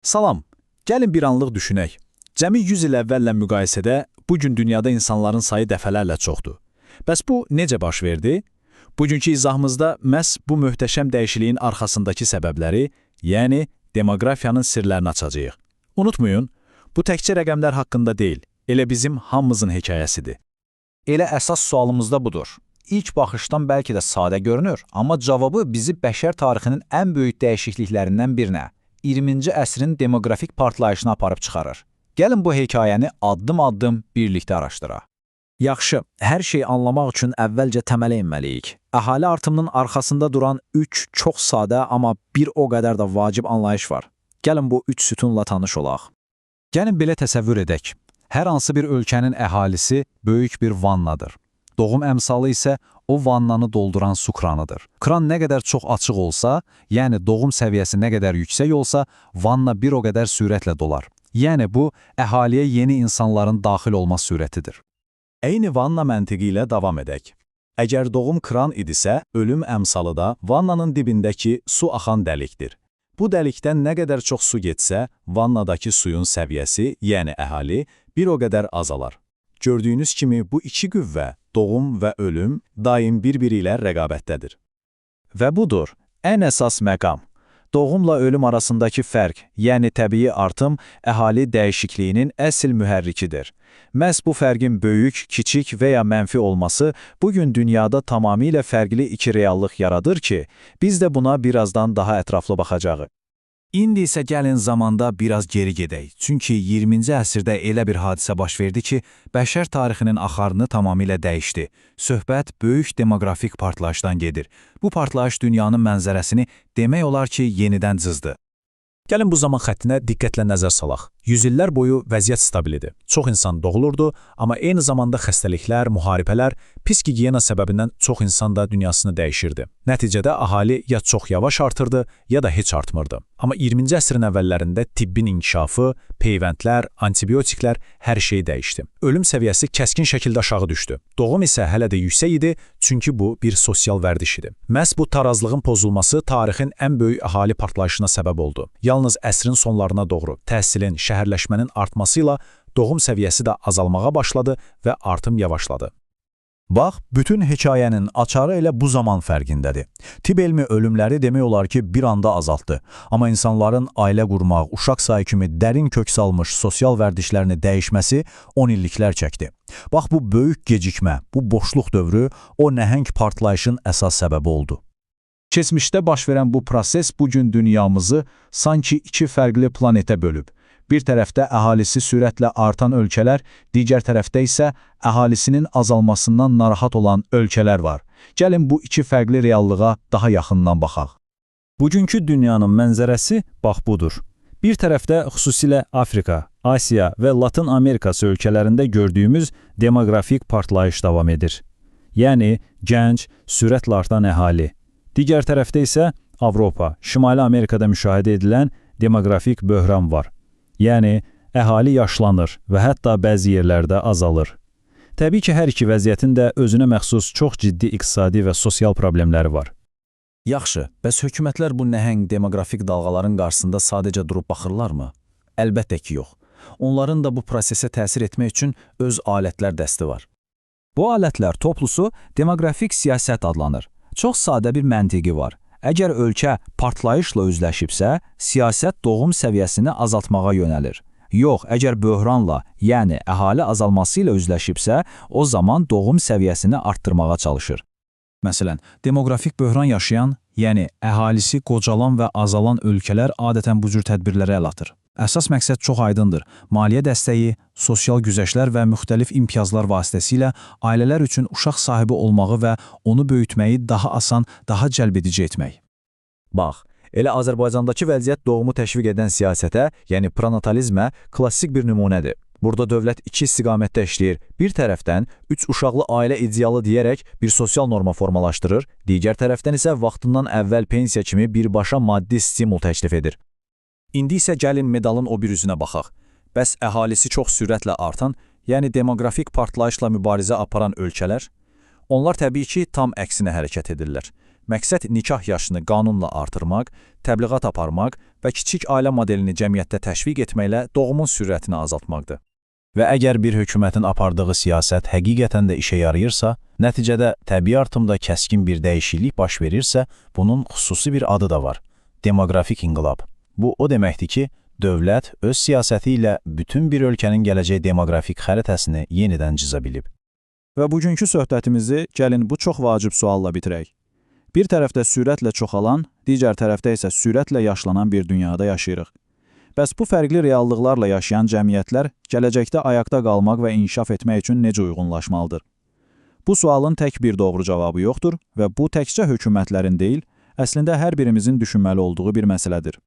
Salam. Gəlin bir anlıq düşünək. Cəmi 100 il əvvəllə müqayisədə bu gün dünyada insanların sayı dəfələrlə çoxdur. Bəs bu necə baş verdi? Bugünkü izahımızda məhz bu möhtəşəm dəyişikliyin arxasındakı səbəbləri, yəni demoqrafiyanın sirlərini açacağıq. Unutmayın, bu təkcə rəqəmlər haqqında deyil, elə bizim hamımızın hekayəsidir. Elə əsas sualımız da budur. İlk baxışdan bəlkə də sadə görünür, amma cavabı bizi bəşər tarixinin ən böyük dəyişikliklərindən birinə, 20-ci əsrin demoqrafik partlayışına aparıb çıxarır. Gəlin bu hekayəni addım-addım birlikdə araşdıraq. Yaxşı, hər şeyi anlamaq üçün əvvəlcə təmələ enməliyik. Əhali artımının arxasında duran üç çox sadə, amma bir o qədər də vacib anlayış var. Gəlin bu üç sütunla tanış olaq. Gəlin belə təsəvvür edək. Hər hansı bir ölkənin əhalisi böyük bir vannadır. Doğum əmsalı isə o vannanı dolduran su kranıdır. Kran nə qədər çox açıq olsa, yəni doğum səviyyəsi nə qədər yüksək olsa, vanna bir o qədər sürətlə dolar. Yəni bu, əhaliyə yeni insanların daxil olma sürətidir. Eyni vanna məntiqi ilə davam edək. Əgər doğum kran idisə, ölüm əmsalı da vannanın dibindəki su axan dəlikdir. Bu dəlikdən nə qədər çox su getsə, vannadakı suyun səviyyəsi, yəni əhali, bir o qədər azalar. Gördüyünüz kimi bu iki qüvvə, doğum və ölüm, daim bir-biri ilə rəqabətdədir. Və budur, ən əsas məqam. Doğumla ölüm arasındakı fərq, yəni təbii artım, əhali dəyişikliyinin əsl mühərrikidir. Məhz bu fərqin böyük, kiçik və ya mənfi olması bugün dünyada tamamilə fərqli iki reallıq yaradır ki, biz də buna birazdan daha ətraflı baxacağıq. İndi isə gəlin zamanda biraz geri gedək. Çünki 20-ci əsrdə elə bir hadisə baş verdi ki, bəşər tarixinin axarını tamamilə dəyişdi. Söhbət böyük demoqrafik partlayışdan gedir. Bu partlayış dünyanın mənzərəsini demək olar ki, yenidən cızdı. Gəlin bu zaman xəttinə diqqətlə nəzər salaq. Yüzillər boyu vəziyyət stabil idi. Çox insan doğulurdu, amma eyni zamanda xəstəliklər, müharibələr, pis gigiyena səbəbindən çox insan da dünyasını dəyişirdi. Nəticədə əhali ya çox yavaş artırdı, ya da heç artmırdı. Amma 20-ci əsrin əvvəllərində tibbin inkişafı, peyvəndlər, antibiotiklər, hər şey dəyişdi. Ölüm səviyyəsi kəskin şəkildə aşağı düşdü. Doğum isə hələ də yüksək idi, çünki bu bir sosial vərdiş idi. Məhz bu tarazlığın pozulması tarixin ən böyük əhali partlayışına səbəb oldu. Yalnız əsrin sonlarına doğru təhsilin, şəhərləşmənin artması ilə doğum səviyyəsi də azalmağa başladı və artım yavaşladı. Bax, bütün hekayənin açarı elə bu zaman fərqindədir. Tibb elmi ölümləri demək olar ki, bir anda azaltdı. Amma insanların ailə qurmaq, uşaq sayı kimi dərin kök salmış sosial vərdişlərini dəyişməsi 10 illiklər çəkdi. Bax, bu böyük gecikmə, bu boşluq dövrü o nəhəng partlayışın əsas səbəbi oldu. Keçmişdə baş verən bu proses bugün dünyamızı sanki iki fərqli planetə bölüb. Bir tərəfdə əhalisi sürətlə artan ölkələr, digər tərəfdə isə əhalisinin azalmasından narahat olan ölkələr var. Gəlin bu iki fərqli reallığa daha yaxından baxaq. Bugünkü dünyanın mənzərəsi bax budur. Bir tərəfdə xüsusilə Afrika, Asiya və Latın Amerikası ölkələrində gördüyümüz demoqrafik partlayış davam edir. Yəni gənc, sürətlə artan əhali. Digər tərəfdə isə Avropa, Şimali Amerikada müşahidə edilən demoqrafik böhran var. Yəni əhali yaşlanır və hətta bəzi yerlərdə azalır. Təbii ki, hər iki vəziyyətin də özünə məxsus çox ciddi iqtisadi və sosial problemləri var. Yaxşı, bəs hökumətlər bu nəhəng demoqrafik dalğaların qarşısında sadəcə durub baxırlarmı? Əlbəttə ki, yox. Onların da bu prosesə təsir etmək üçün öz alətlər dəsti var. Bu alətlər toplusu demoqrafik siyasət adlanır. Çox sadə bir məntiqi var. Əgər ölkə partlayışla üzləşibsə, siyasət doğum səviyyəsini azaltmağa yönəlir. Yox, əgər böhranla, yəni əhali azalması ilə üzləşibsə, o zaman doğum səviyyəsini arttırmağa çalışır. Məsələn, demoqrafik böhran yaşayan, yəni əhalisi qocalan və azalan ölkələr adətən bu cür tədbirlərə əl atır. Əsas məqsəd çox aydındır. Maliyyə dəstəyi, sosial güzəştlər və müxtəlif imtiyazlar vasitəsilə ailələr üçün uşaq sahibi olmağı və onu böyütməyi daha asan, daha cəlbedici etmək. Bax, elə Azərbaycandakı vəziyyət doğumu təşviq edən siyasətə, yəni pronatalizmə klassik bir nümunədir. Burada dövlət iki istiqamətdə işləyir. Bir tərəfdən üç uşaqlı ailə idealı deyərək bir sosial norma formalaşdırır, digər tərəfdən isə vaxtından əvvəl pensiya kimi birbaşa maddi stimul təklif edir. İndi isə gəlin medalın o bir üzünə baxaq. Bəs əhalisi çox sürətlə artan, yəni demoqrafik partlayışla mübarizə aparan ölkələr? Onlar təbii ki, tam əksinə hərəkət edirlər. Məqsəd nikah yaşını qanunla artırmaq, təbliğat aparmaq və kiçik ailə modelini cəmiyyətdə təşviq etməklə doğumun sürətini azaltmaqdır. Və əgər bir hökumətin apardığı siyasət həqiqətən də işə yarayırsa, nəticədə təbii artımda kəskin bir dəyişiklik baş verirsə, bunun xüsusi bir adı da var. Demoqrafik inqilab. Bu o deməkdir ki, dövlət öz siyasəti ilə bütün bir ölkənin gələcək demoqrafik xəritəsini yenidən cıza bilib. Və bugünkü söhbətimizi gəlin bu çox vacib sualla bitirək. Bir tərəfdə sürətlə çoxalan, digər tərəfdə isə sürətlə yaşlanan bir dünyada yaşayırıq. Bəs bu fərqli reallıqlarla yaşayan cəmiyyətlər gələcəkdə ayaqda qalmaq və inkişaf etmək üçün necə uyğunlaşmalıdır? Bu sualın tək bir doğru cavabı yoxdur və bu təkcə hökumətlərin deyil, əslində hər birimizin düşünməli olduğu bir məsələdir.